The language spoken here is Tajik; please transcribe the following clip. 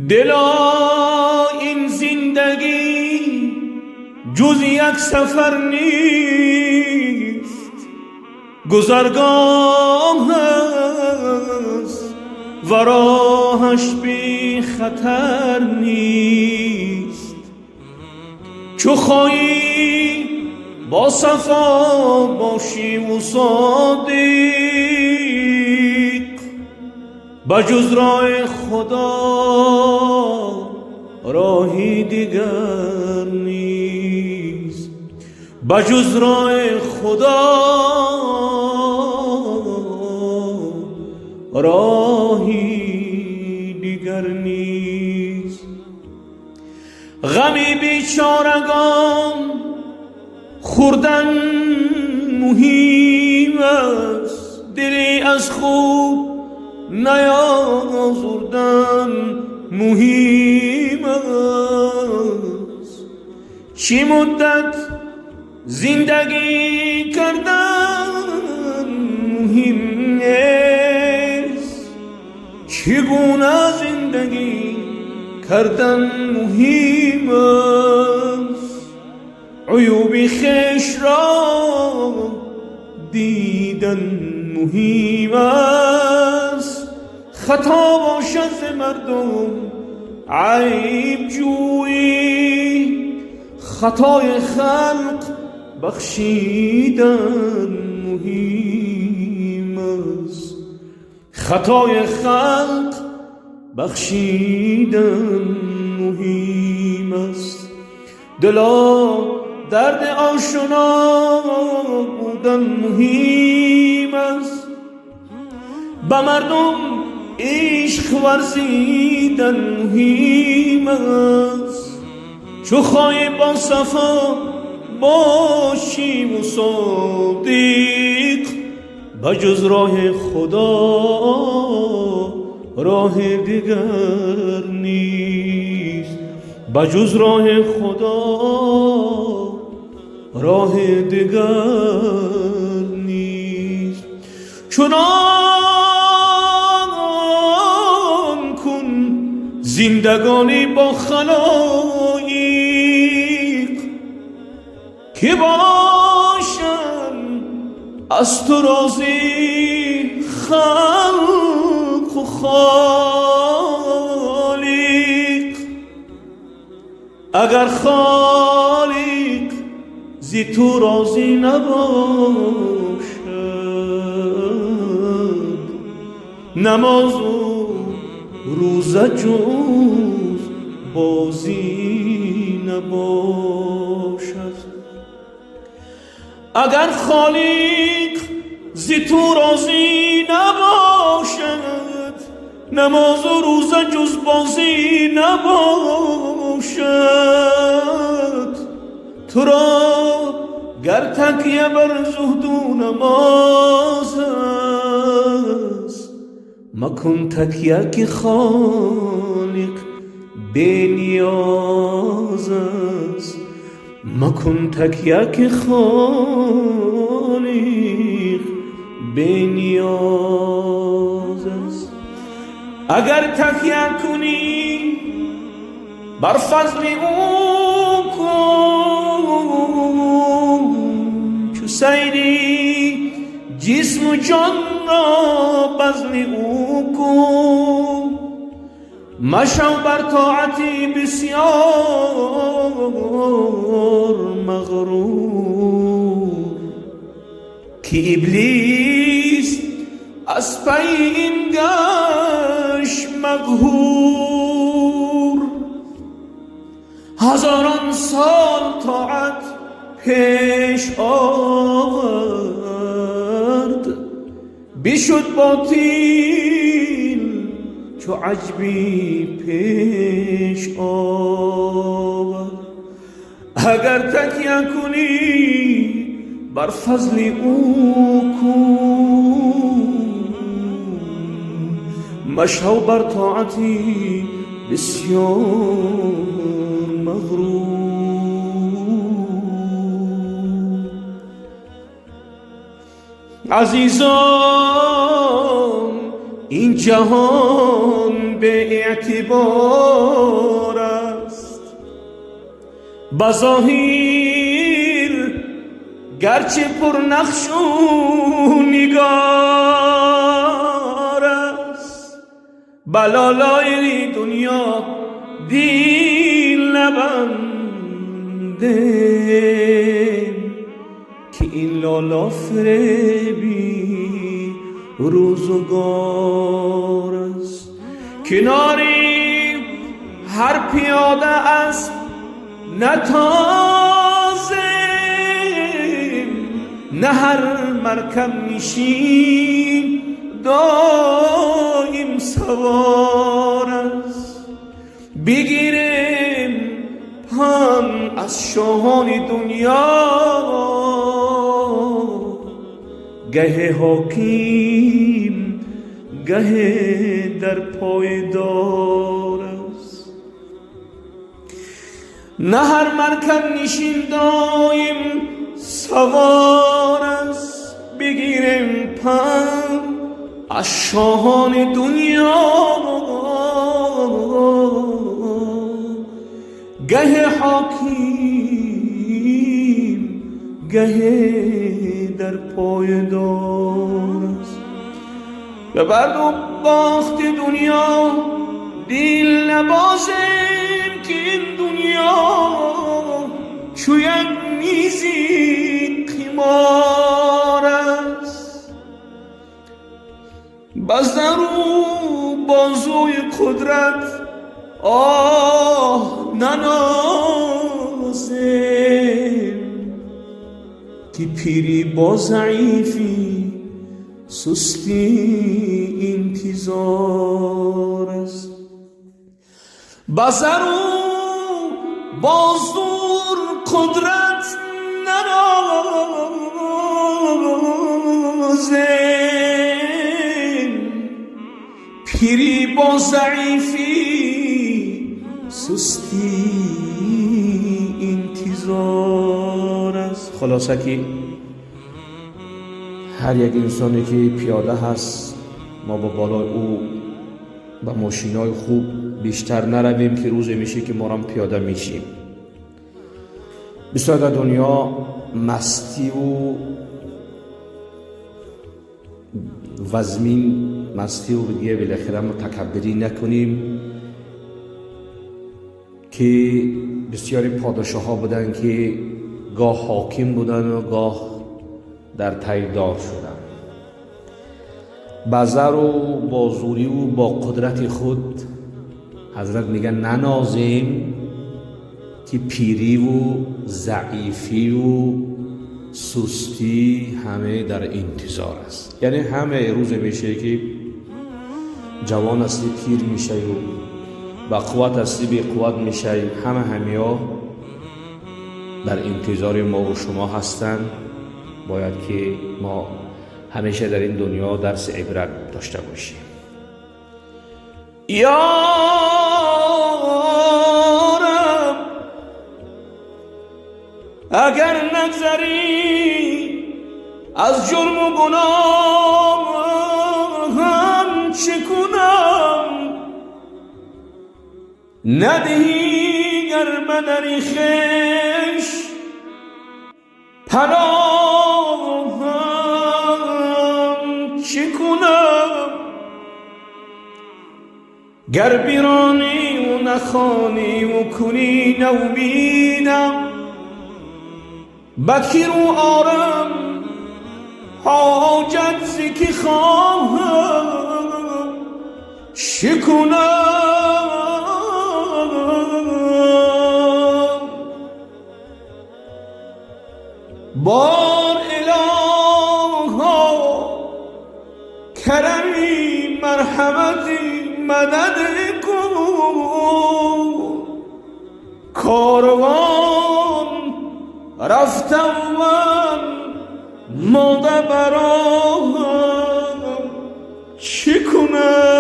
دلا این زندگی جز یک سفر نیست، گذرگاه است و راهش بی خطر نیست. چو خواهی با صفا باشی و صادق، بجز راه خدا راهی دیگر نیست، بجز راه خدا راهی دیگر نیست. غمی بیچارگان خوردن مهم است، دلی از خود نیازردن مهم است. چی مدت زندگی کردن مهم نیست، چگونه زندگی کردن مهم است. عیوب خویش را دیدن مهم است، خطا باشد ز مردم عیب جویی، خطای خلق بخشیدن مهم است، خطای خلق بخشیدن مهم است. دلا درد آشنا بودن مهم است، به مردم عشق ورزیدن مهم است. چو خواهی با صفا باشی و صادق، بجز راه خدا راه دیگر نیست، بجز راه خدا راه دیگر نیست. چنان کن زندگانی با خلایق که باشند از تو راضی خلق و خالق. اگر خالق زی تو راضی نباشد، نماز و روزه جز بازی نباشد. اگر خالق زی تو راضی نباشد، نماز و روزه جز بازی نباشد. تو را گر تکیه بر زهد و نماز است، مکن تکیه که خالق بی نیاز است، مکن تکیه که خالق بی نیاز است. اگر تکیه کنی بر فضل او کن، چو سیری جسم و جان را بذل او کن. مشو بر طاعتی بسیار مغرور، که ابلیس از پی این گشت مقهور. هزاران سال طاعت پیش آورد، بشد باطل چو عجبی پیش آورد. اگر تکیه کنی بر فضل او کن، مشو بر طاعتی بسیار مغرور. عزیزان این جهان Беэътибор аст. Ба зоҳир гарчи пурнақшу нигор аст, ба лолои дунё дил набандем, ки ин лоло фиреби рӯзгор аст. Канори ҳар пиёда аст натозем, на ҳар маркаб нишин доим савор аст. Бигирем панд аз шоҳони дунё, гаҳе ҳоким, гаҳе дар пойдор аст. На ҳар маркаб нишин доим савор аст. Бигирем панд аз шоҳони дунё, гаҳе ҳоким, гаҳе дар пойдор аст. Ба барду бохти дунё дил набозем, ки ин дунё чу як мизи қимор аст. Ба зару бозуи қудрат оҳ нанозем, ки пирӣ бо заифӣ, сустӣ интизор аст. Ба зару бо зур қудрат нанозем, пирӣ бо заифӣ, сустӣ интизор аст. Хулоса ки ҳар як инсоне ки пиёда ҳаст, мо ба болои ӯ ба мошинои хуб бештар наравем, ки рӯзе меشه ки морам пиёда мешیم. Бисёр дар дунё мастиву вазмин мастиву диге билохира мутакаббирӣ накунем, ки бисёри подшоҳҳо буданд, ки гоҳ ҳоким буданд ва гоҳ дар тайдор шуданд. Ба зару бо зӯриву бо қудрати худ, ҳазрат мегӯяд, нанозем, ки пириву заифиву сустӣ ҳаме дар интизор аст. Яъне ҳаме рӯзе мешаве, ки ҷавон ҳастӣ, пир мешавю, ба қувват ҳастӣ, беқувват мешавӣ. Ҳама ҳамиҳо дар интизори мову шумо ҳастанд. Бояд ки мо ҳамеша дар ин дунё дарси ибрат дошта бошем. Ё Раб, агар нагзарӣ аз ҷурму гуноҳам, чӣ кунам? Надиҳӣ гар ба дари хеш паноҳам, чӣ кунам? Гар бирониву нахониву кунӣ навбидам, ба кӣ рӯ орам? Ҳоҷат зи кӣ хоҳам, чӣ кунам? Бор илоҳо, карами марҳамати мадад кун. Корвон рафтам, ман монда бароҳам, чӣ кунам?